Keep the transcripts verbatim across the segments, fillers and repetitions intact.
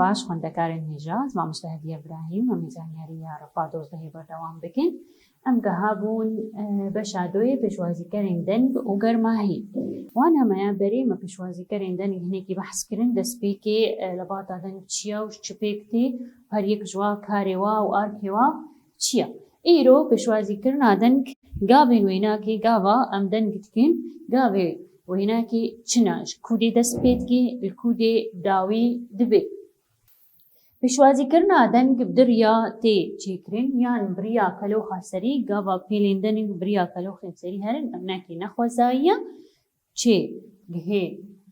Baş xwendekarên hêja, ez mamoste Hediye Îbrahîm, em ê zanyariya refa dozdehê berdewam bikin. Em geha bûn, e, beşa doyê pêşwazîkerên deng û germahî. Wan hemeya berê me pêşwazîkerên deng hinekî behs kirin, destpêkê, e, lebata deng çi ye û ji çi pêk tê, her yek ji wa karê wa û arkê wa çi ye. Îro pêşwazîkirina deng gavên wênakê, gava em deng dikin, gavê wênakê çi ne, ji ku dê dest pê dike, li ku dê dawî dibe. Pêşwazîkirina deng bi du riya tê çêkirin, yan bi riya keloxa serî, gava pêlên deng bi riya keloxên serî herin, em nekê ne xwezayî ye, çê gihê,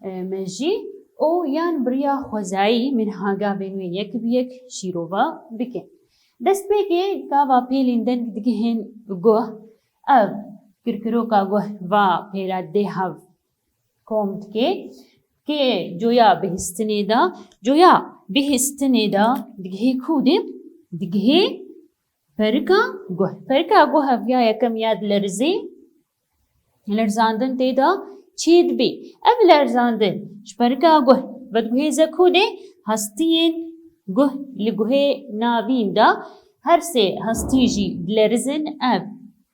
e, mejî û yan bi riya xwezayî min ha gavên wê yek bi yek şîrova bikin. Destpêkê gava pêlên deng digihên guh, ev kirkiroka guh va pêla dê hev kom dike, kê coya bihîstinê de, coya bihîstinê de digihê ku dê, digihê perika guh. Perika guh ev ya yekem ya dilerizê, lerzandin tê de çê dibê. Ev lerzandin ji perika guh vediguhêze ku dê, hestiyên guh li guhê navîn de, her sê hestî jî dilerizin. Ev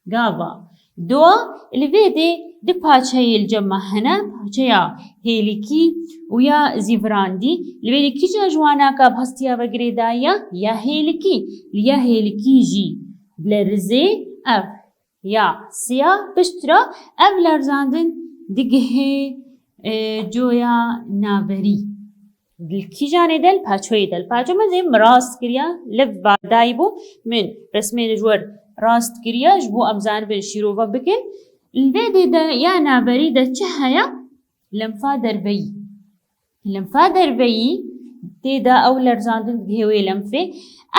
gava dua, li vê dê du paçeyê li cem me hene, paçeya hêlikî û ya zîvirandî. Li vê dê kîja ji wana ka bi hestiya ve girêdayî ye? Ya hêlikî. Li ya hêlikî jî dilerizê. Ev ya siya pişt re, ev lerzandin digihê, e, coya naberî. Li kîjanê de? Li paçoyê de. Li paço min zê min rast kiriya, li vadayî bû, min resmê li ji wer rast kiriya, ji bo em zanibin şîrova bikin. Li vê dê de ya naberî de çi heye? Lenfa derveyî. Lenfa derveyî tê de ew lerzandin digihê wê lenfê.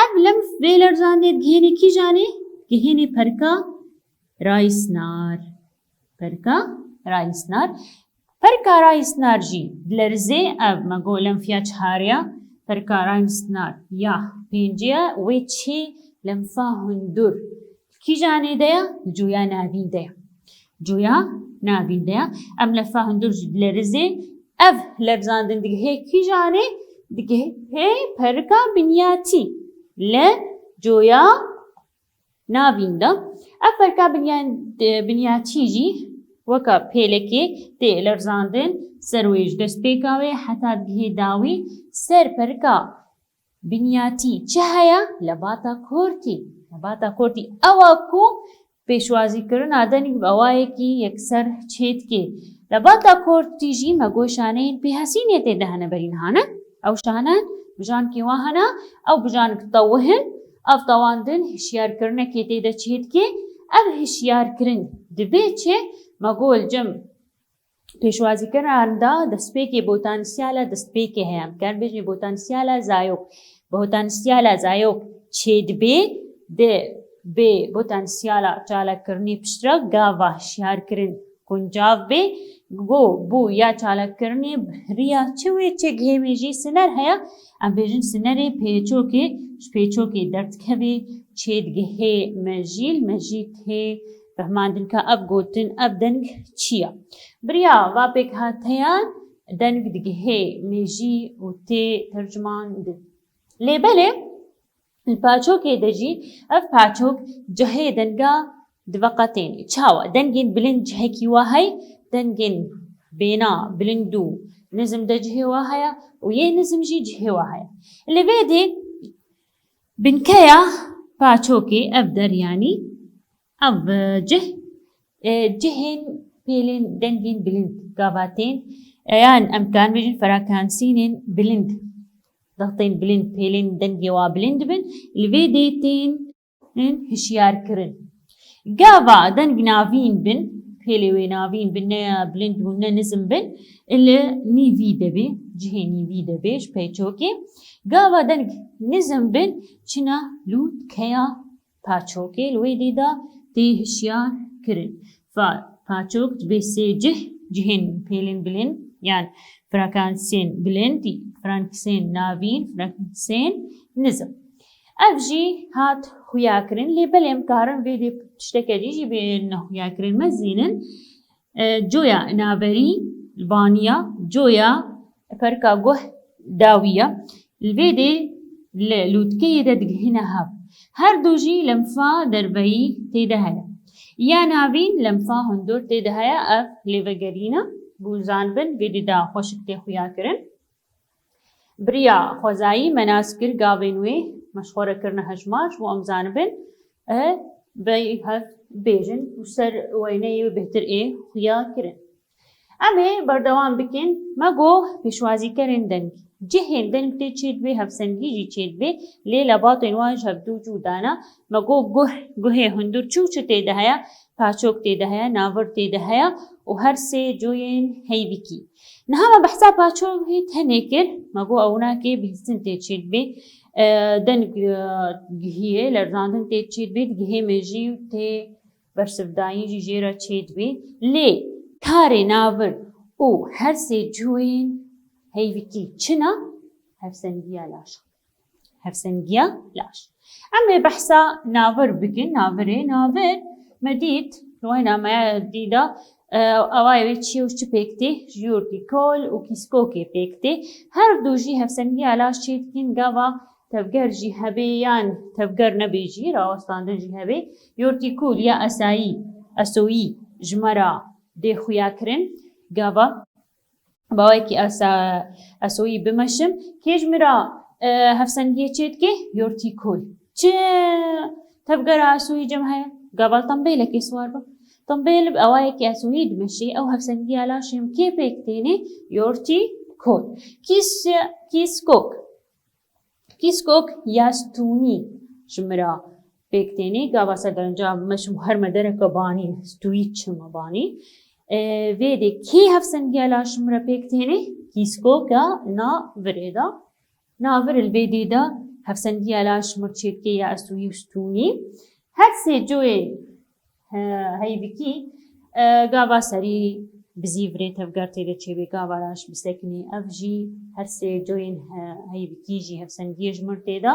Ev lenf vê lerzandê digihênê kîjanê? Digihênê perika rayisnar. Perika rayisnar. Perika rayisnar jî dilerizê, ev me got lenfiya çareya, perika rayisnar ya pêncê ye, wê çê lenfa hundur. Kîjanê de ye? Li coya navîn de ye. Coya navîn de ye. Em lenfa hundur jî dilerizê. Ev lerzandin digihê kîjanê? Digihê perika binyatî. Li coya navîn de. Ev perika binyan-, e, binyatî jî weka pêlekê tê lerzandin, ser wê ji destpêka wê heta digihê dawî. Ser perika binyatî çi heye? Lebata kortî. Lebata kortî ew e ku pêşwazîkirina deng bi awayekî yekser çêdike. Lebata kortî jî me got şaneyên pêhesînê tê de hene, berî niha ne? Ew şane bijankê wan hene, ew bijanik tewih in, ev tewandin hişyarkirinekê tê de çêdike. Ev hişyarkirin dibe çi? Me got li cem pêşwazîkiran de destpêkê potansiala destpêkê heye. Em karin bêjin potansiala zayok. Potansiala zayok çêdibe, di bê potansiala çalakkirinê piştre gava hişyarkirin kuncav bê. Go bû ya çalakkirinê bi riya çi wê çi gihê mêjî siner heye? Em bêjin sinerê pêçokê, ji pêçokê derdikeve çêdigihê mejî, li mejî tê fehmandin ka ev gotin, ev deng çi ye? Bi riya va pêkhateyan deng digihê mêjî û tê tercumandin. Lê belê li paçokê de jî ev paçok cihê denga diveqetênê. Çawa? Dengên bilind cihekî wa heye, dengên bêna bilind û nizm de cihê wa heye û yê nizm jî cihê wa heye. Li vê dê binkeya paçokê ev der, yanî ev, e, cih, e, cihên pêlên dengên bilind gava tên, e, yan em karin bêjin frekansînên bilind, dextên bilind, pêlên dengê wa bilind bin, li vê dê tên hişyarkirin. Gava deng navîn bin, pêlê wê navîn bin, ne bilind û ne nizm bin, li nîvî de bê, cihê nîvî de bê ji pêçokê. Gava deng nizm bin, çine lûtkeya paçokê, li wê dê de tê hişyar kirin. Fa-, paçok dibê sê cih, cihên pêlên bilind, yan frekansên bilind, frekansên navîn, frekansên nizm. Ev jî hat xuya kirin, lê belê em karin vê dê tişteke dî jî bê nexuya kirin. Mezînin, e, coya naberî vaniya, coya perka guh dawî ye. Li vê dê li lûtkeyê de digihîne hev. Her du jî lenfa derveyî tê de heye. Ya navîn lenfa hundur tê de heye, ev lêvegerîn e. Bo zanibin, vê dê de xweşik tê xuya kirin. Bi riya xwezayî me nas kir gavên wê, me ji xwe re kirine hejmar, ji bo em zanibin, e, bey hev bêjin û ser weyneyê wê bêhtir ê xuya kirin. Em ê berdewam bikin. Me got pêşwazîkerên deng. Cihên deng tê çêdibê, hevsengî jî çêdibê, lê lebatên wan ji hevdu cuda ne. Me got guh, guhê hundur çi û çi tê de heye? Paçok tê de heye, navir tê de heye û her sê coyên heyvîkî. Niha me behsa paçokê tenê kir, me got ewnakê bihîstin tê çêdibê, e, deng, e, gihiyê, lerzandin tê çêdibê, di gihê mejî û tê bersivdayîn jî jê re çêdibê. Lê karê navir û her sê coyên heyvîkî çi ne? Hevsengiya laş. Hevsengiya laş. Em ê behsa navir bikin. Navirê, navir me dît, li wayna me dîda, e, awayê wê çi û çi pêk tê? Ji yortîkol û kîskokê pêk tê. Her du jî hevsengiya laş çê dikin, gava tevger jî hebe yan tevger nebe jî, rawestandin jî hebe. Yortîkol ya esayî, esoyî ji me re dê xuya kirin, gava bawekî esa-, esoyî bimeşim, kê ji min re, e, hevsengiyê çê dike? Yortîkol. Çi tevgera esoyî cem heye? Gava li tembêlekê siwar bim. Tembêl bi awayekî esoyî dimeşê, ew hevsengiya laşê min kê pêk têne? Yortîkol. Kîs-, kîskok. Kîskok ya stûnî ji min re pêk têne, gava ser derenca meşim her me dereke banî, stûyî çime banî. E, vê dê kê hevsengiya laş ji min re pêk têne? Kîskoka navirê de. Navir li vê dê de hevsengiya laş ji min çêdike ya estûyî û stûnî. Her sê coyê he-, heyvîkî, e, gava serî bizîvirê tevger tê de çêbê, gava laş bisekinê. Ev jî her sê coyên he-, heyvîkî jî hevsengiyê ji mir tê de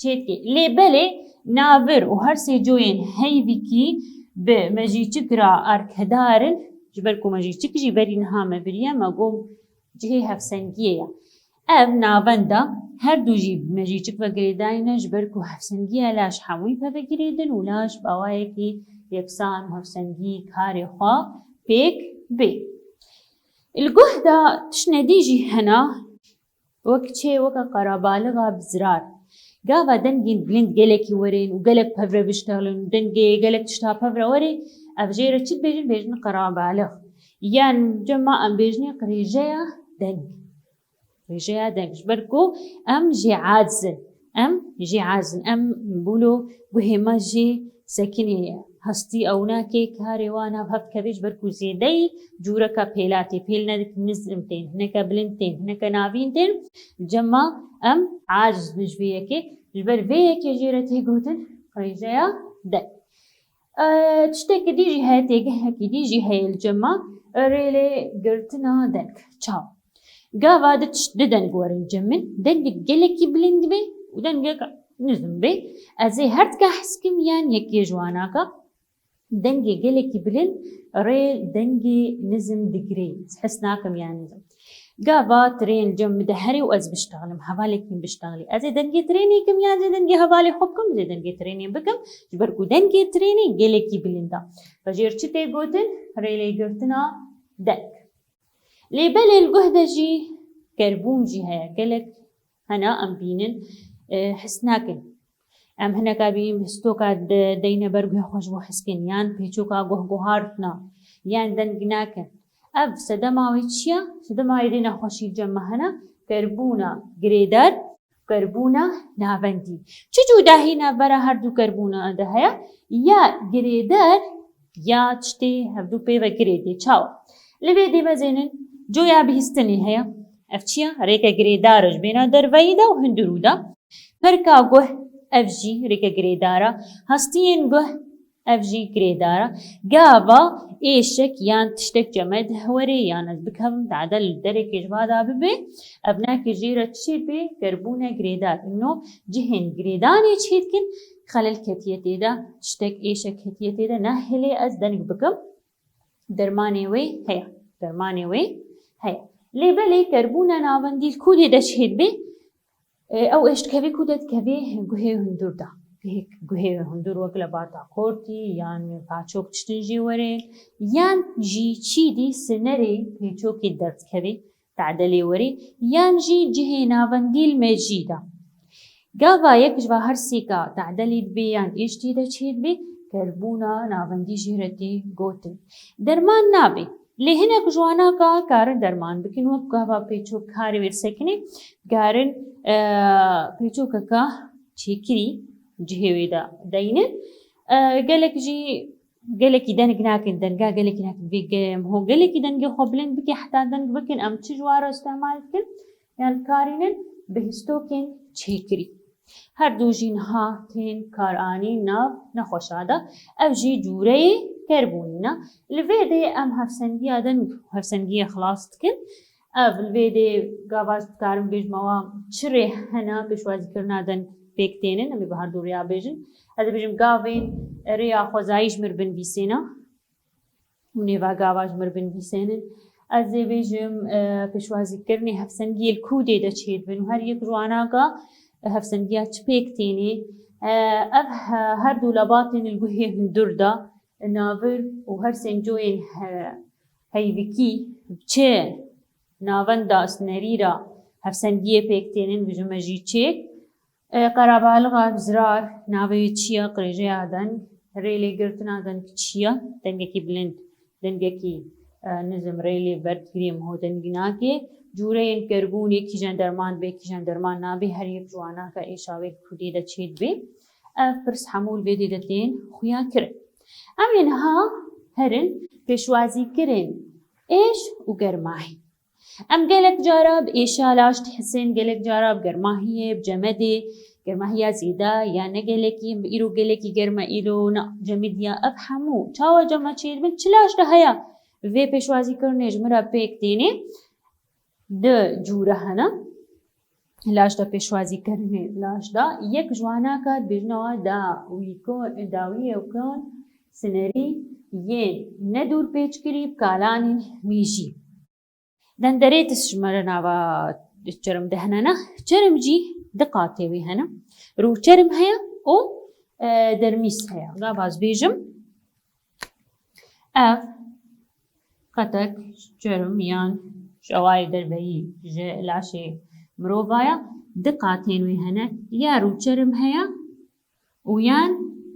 çêdike. Lê belê navir û her sê coyên heyvîkî bi mejîçik re erkdar in, ji ber ku mejîçik jî berî niha me biriye, me got cihê hevsengiyê ye. Ev navenda her du jî bi mejîçik ve girêdayî ne, ji ber ku hevsengiya laş hemûyî peve girêdin û laş bi awayekî yeksan û hevsengî karê xwe pêk bê. Li guh de tiştnedî jî hene, wek çê, weke qerabalixa bi zirar. Gava dengên bilind gelekî werin û gelek pevre biştexilin û dengê gelek tişta pevre werê, ev jê re çi dibêjin? Bêjin qerabalix. Yan cema em bêjinê qirêjeya deng. Rêjeya deng. Ji ber ku em jê aciz in. Em jê aciz in. Em bûlo guhê me jê sekinê ye. Hestî ew nake karê wan nav hev dikeve ji ber ku zêdeyî cûreka pêla tê. Pêl nedik nizm tên, hineke bilind tên, hineke navîn tên. Cema em aciz bin ji vê yekê. Ji ber vê yekê jê re tê gotin rêjeya deng. E, tiştekî dî jî heye, têgehekî dî jî heye li cem me, rêlê girtina deng. Çawa? Gava di tişt, di deng werin cem min, dengek gelekî bilind bê û dengek nizm bê. Ez ê her tika hez kim yan yekê ji wan naka. Dengê gelekî bilind rê dengê nizm digirê. Ez hez nakim yan nizm. Gava trên cem min de here û ez biştexlim, hevalekî min biştexlî. Ez ê dengê trênê kim yan ez ê dengê hevalê xwe bikim, ez ê dengê trênê bikim. Ji ber ku dengê trênê gelekî bilind e. Ve jêr çi tê gotin? Rêlê girtina deng. Lê belê li guh de jî kerbûn jî heye. Gelek hene em bînin, e, his nakin. Em hineka bînin bi stoka de-, deyne ber guhê xwe ji bo hiskin, yan pêçoka guh guhar dina, yan deng nakin. Ev sedema wê çi ye? Sedema wê dê nexweşî cem me hene, kerbûna girêdar, kerbûna navendî. Çi cudahî navbera her du kerbûna de heye? Ya girêdar ya tiştê hevdu pê ve girêdê. Çawa? Li vê dê mezênin coya bihîstinê heye. Ev çi ye? Rêke girêdar e ji bêhna derveyî de û hundirû de. Perka guh, ev jî rêke girêdar e. Hestiyên guh, ev jî girêdar e. Gava êşek yan tiştek cem me de werê yan ez bikevim, dade li derekê ji va de bibe, ev nake jê re çi bê, kerbûne girêdar. Îno cihên girêdanê çê dikin, xelel ketiye tê de, tiştek êşek ketiye tê de, nahêlê ez deng bikim. Dermanê wê heye. Dermanê wê heye. Lê belê kerbûna navendî li ku dê de çêdibe? Ew êş dikevê ku de dikevê guhê hundur de. Guhê, guhê hundur wek lebata kortî yan paçok tiştin jê were yan jî çîdî sinerê pêçokê derdikevê, te'delê were yan jî cihê navendî li mejî de. Gava yek ji va her sêka te'delê dibe yan êş tê de çêdibe, kerbûna navendî jê re tê gotin. Derman nabe. Lê hinek ji wanaka karin derman bikin, wek gava pêçok karê wê sekinê, karin, e, pêçokeka çêkirî cihê wê de deynin. E, gelek jî, gelekî deng nakin, denga gelekî nakin, vê ge-, ho gelekî dengê xwe bilind bike, heta deng bikin, em çi ji wa re îstemal dikin? Yan dikarînin bi histokên çêkirî. Her du jî niha tên karanîn nav nexweşa de. Ev jî cûreyê kerbûnî ne. Li vê dê em hevsengiya din, hevsengiyê xilas dikin. Ev li vê dê gava ez dikarim bêjim ewa çi rê hene pêşwazîkirina deng pêk tênin. Em ê bi her du rêya bêjin. Ez dibêjim gavên rêya xwezayî ji mir binivîsêne. Û nêva gava ji mir binivîsênin. Ez ê bêjim, e, pêşwazîkirinê hevsengiyê li kûdê de çêdibin û her yek ji wanaka, e, hevsengiya çi pêk tênê. E, ev he-, her du lebatên li guhê hundur de, navir û her sêncoyên he-, heyvikî bi çi navenda sinerî re hevsengiyê pêk tênin, bijime jî çêk. E, qerebalixa zirar, navê wê çi ye? Qirêjeya deng, rêlê girtina deng çi ye? Dengekî bilind, dengekî, e, nizm, rêlê berdgirê miho dengî nake. Cûreyên kerbûnê kîjan derman bê, kîjan derman nabê, her yek ji wanaka êşa wê li kûdê de çêdibe. Ev pirs hemû li vê dê de tên xuyakirin. Em ê niha herin pêşwazîkirin êş û germahî. Em gelek cara bi êşa laş dihisin, gelek cara bi germahiyê, bi cemedê, germahiya zêde ya ne gelekî, bi îro gelekî germ e, îro na cemidî ye. Ev hemû çawa cem e çêdibin, çi laş de heye vê pêşwazîkirinê ji min re pêk tênê? Du cûre hene. Laş de pêşwazîkirinê laş de. Yek ji wanaka dibêjin ewa dawîko-, dawiyê kon sinerî yên ne dûr pêçkirî bi kalanên mîjî. Denderêtis ji me re nava çerm de hene ne. Çerm jî di qatê wê hene. Rûçerm heye û, e, dermîs heye. Gava ez bêjim, ev qetek çerm yan ji ewayê derveyî ji laşê mirova ye. Di qatên wê hene. Ya rûçerm heye, û yan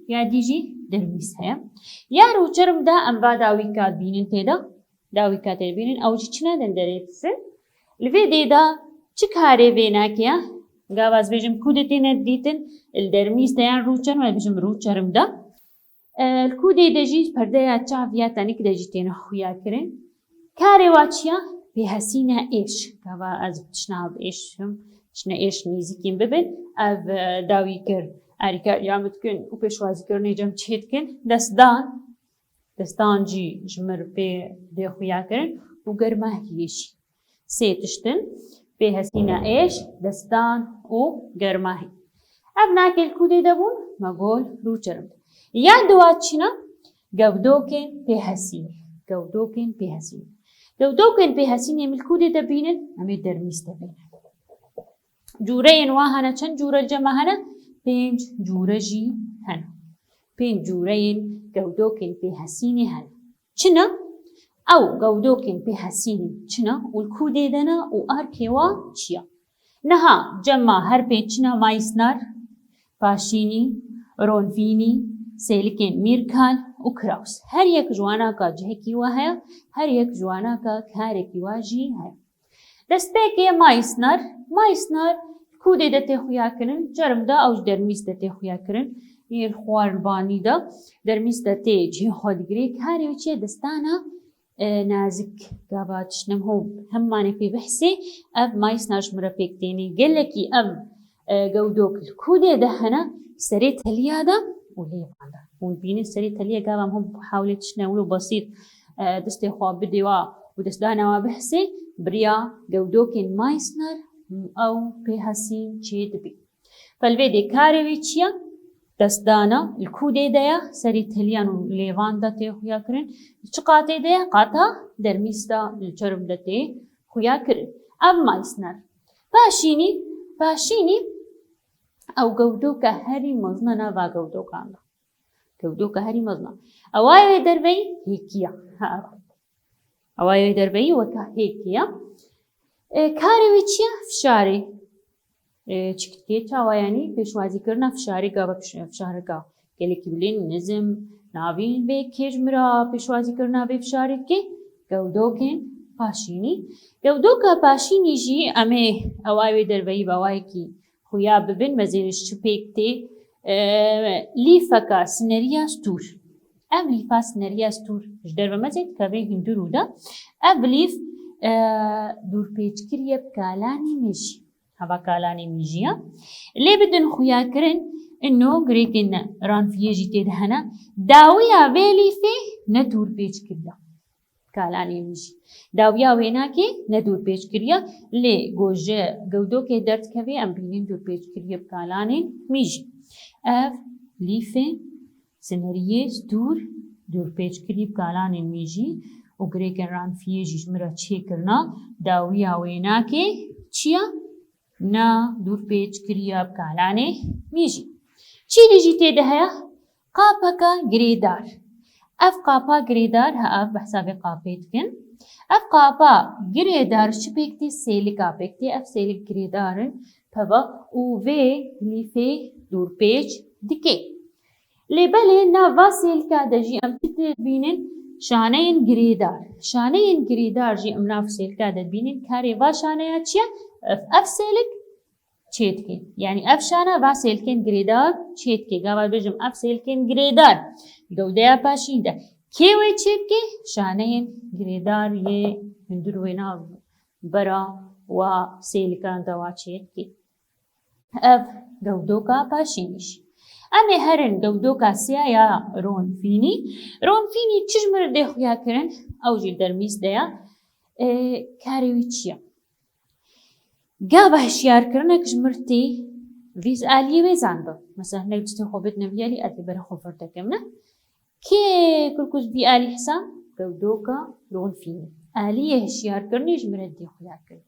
ya dî jî dermîs heye. Ya rûçerm de em va dawîka dibînin tê de, dawîka tê dibînin, ew jî çi ne, denderêtis e. Li vê dê de çi karê vê nake? Gava ez bêjim kûdê têne dîtin, li dermîs de yan rûçerm, ez bêjim rûçerm de. E, li kûdê de jî perdeya çav ya tenîk de jî têne xuya kirin. Karê wa çi ye? Pêhesîne êş. Gava ez tişna bi êş im, tişne êş nêzîkî min bibin. Ev, e, dawîkir, alîkariya min dikin û pêşwazîkirinê cem çê dikin. Destdan, destan jî ji mir pê dê xuya kirin û germahiyê jî. Sê tiştin, pêhesîne êş, destan û germahî. Ev nake li kûdê de bûn, me got rûçerm. Ya diwa çi ne? Gewdokên pêhesînê. Gewdokên pêhesînê. Gewdokên pêhesînê em li kûdê de bînin, em ê dermîs de bînin. Cûreyên wa hene, çend cûre li cem me hene? Pênc cûre jî hene. Pênc cûreyên gewdokên pêhesînê hene. Çi ne? Ew gewdokên pêhesînê çi ne û li kûdê de ne û arkê wa çi ye? Niha cem me her pênc çi ne? Meissner, Paşînî, Ronvînî, sêlikên Mîrkal û Kraus. Her yek ji wanaka cihekî wa heye, her yek ji wanaka karekî wa jî heye. Destpêkê Meissner, Meissner kûdê de tê xuya kirin, çerm de ew ji dermîs de tê xuya kirin. Yên xwarbanî de, dermîs de tê cihê xwe digirê. Karê wî çi ye? Destana, e, nazik, gava tişt ne ho hemmanê pê bihsê, ev Meissner ji min re pêk tênê. Gelekî ev, e, gewdok li kûdê de hene, serê teliya de û lêvan de. Hûn bînin serê teliya gava em hûn hewlê tiştine wilo besît, e, destê xwe bidê wa û destdana wa bihsê, bi riya gewdokên Meissner ew pêhesîn çê dibî. Pelvê dê karê wî çi ye? Destdana li kûdê de ye, serê teliyan û lêvan de tê xuya kirin. Li çi qatê de ye? Qata dermîs de, li çerm de tê xuya kirin. Ev Meissner. Paşînî, Paşînî ew gewdoka herî mezin e nava gewdokan de. Gewdoka herî mezin e. Ewayê wê derveyî hêkî ye. Ha, ev. Ewayê wê derveyî weke hêkî ye. E, karê wê çi ye? Fişarê. E, çi dike? Çawa, yanî pêşwazîkirina fişarê, gava fiş-, fişareka gelekî bilên nizm, navîn vê kê ji min re pêşwazîkirina vê fişarê dike? Gewdokên paşînî. Gewdoka paşînî jî em ê ewayê wê derveyî bi awayekî xuya bibin, mezêr ji çi pêk tê? E, lîfeka sineriya stûr. Ev lîfa sineriya stûr ji derve mezêr dikeve hundir û de. Ev lîf, e, dûrpêçkirî ye bi kalanê mêjî. Heva kalanê mêjî ye. Lê bidin xuyakirin, ino girêkên ranfiyê jî tê de hene. Dawiya vê lîfê ne dûrpêçkirî ye. Kalanê wî jî. Dawiya wênakê ne dûrpêçkirî ye, lê ku ji gewdokê derdikeve, em bînin dûrpêçkirî ye bi kalanên mêjî. Ev lîfên sineriyê stûr dûrpêçkirî bi kalanên mêjî û girêkên ranfiyê jî ji min re çêkirina. Dawiya wênakê çi ye? Na dûrpêçkirî ye bi kalanê mêjî. Çî jî tê de heye? Qapeka girêdar. Ev qapa girêdar, ha, ev behsa vê qapê dikin. Ev qapa girêdar çi pêk tê? Sêlika pêk tê. Ev sêlik girêdar in, peva û vê lîfê dûrpêç dike. Lê belê nav va sêlika de jî em çi dibînin? Şaneyên girêdar. Şaneyên girêdar jî em nav sêlika de dibînin. Karê va şaneya çi ye? Ev, ev sêlik çê dike. Yanî ev şana va sêlkên girêdar çê dike. Gava bêjim ev sêlkên girêdar gewdeya paşîn de kê wê çê dike? Şaneyên girêdar yê hundir wê nav bera wa sêlikan de wa çê dike. Ev gewdoka paşînî jî. Em ê herin gewdoka siya ya ronfînî. Ronfînî çi ji min re dê xuya kirin? Ew jî dermîs de ye. Ê, karê wî çi ye? Gava hişyarkirinek ji mir tê, vî aliyê wê zanibin. Mesela hinek tiştê xwe bidine vî alî, ez ê bere xwe vir dekim, ne? Kê kurkuz vî alî hisa? Gewdoka ronfînî. Aliyê hişyarkirinê ji mir re dê xuya kirin.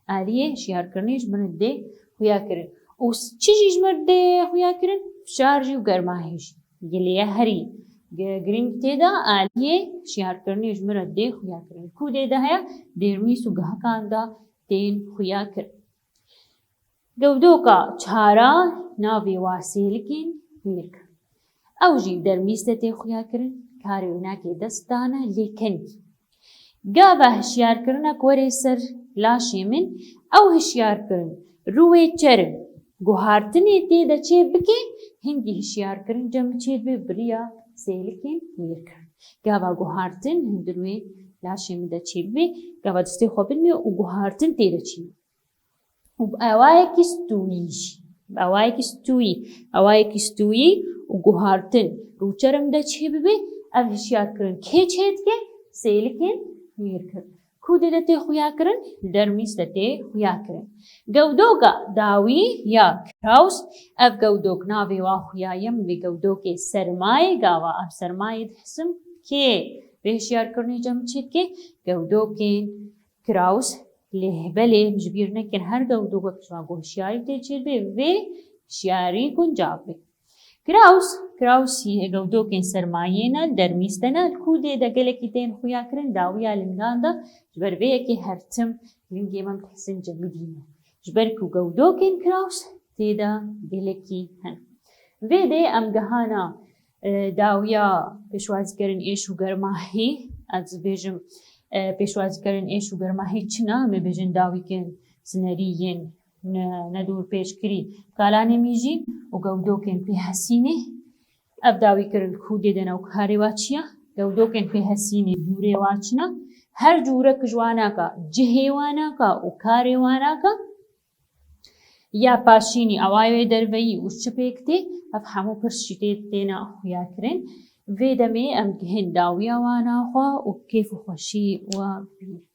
Aliyê hişyarkirinê ji mir re dê xuya kirin. Û s-, çi jî ji mir re dê xuya kirin? Fişar jî û germahî jî. Gilê ye herî gi-, girîng tê de aliyê hişyarkirinê ji mir re dê xuya kirin. Ku dê de heye? Dermîs û gihekan de tên xuya kirin. Gewdoka çara navê wa sêlikên hêrk. Ew jî dermîs de tê xuya kirin, karê wênakê dest dane lê kengî. Gava hişyarkirinek were ser laşê min, ew hişyarkirin rûyê çer in. Guhartinê tê de çê bike, hingî hişyarkirin cem çê dibe bi riya sêlikên hêrk. Gava guhartin hundir wê laşê min de çê bibe, gava destê xwe bidime û guhartin tê de çê bibe. Û bi awayekî stûyî jî. Bi awayekî stûyî. Awayekî stûyî û guhartin rûçerm de çê bibe, ev hişyarkirin kê çê dike? Sêlikên hêrk. Ku dê de tê xuya kirin? Li dermîs de tê xuya kirin. Gewdoka dawî ya Krauss, ev gewdok navê wa xuya ye, min vê gewdokê sermayê, gava ev sermayê dihisim kê vê hişyarkirinê cem çê dike? Gewdokên Krauss. Lê belê ji bîr nekin, her gewdokek ji va ku hişyarî tê çêdibe, vê hişyarî guncav be. Krauss, Krauss yê gewdokên sermayê ne, dermîs de ne, li kûdê de gelekî tên xuya kirin, dawiya lingan de, ji ber vê yekê her tim lingê me dihisin cemidî ne. Ji ber ku gewdokên Krauss tê de gelekî hene. Vê de em gihana e, dawiya pêşwazîkirin êş û germahî, ez dibêjim, e, pêşwazîkirin êş û germahî çi ne? Em ê bêjin dawîkên sinerî yên ne, ne dûr pêşkirî kalanê mîjî û gewdokên pêhesînê. Ev dawîkirin kûdê de ne û karê wa çi ye? Gewdokên pêhesînê dûrê wa çi ne? Her cûrek ji wa naka, cihê wa naka û karê wa naka. Ya paşînî, awayê wê derveyî û çi pêk tê, ev hemû pirs jî tê, têne xuya kirin. Vê demê em dihên dawiya wana xwe û kêf û xweşî we bibînin.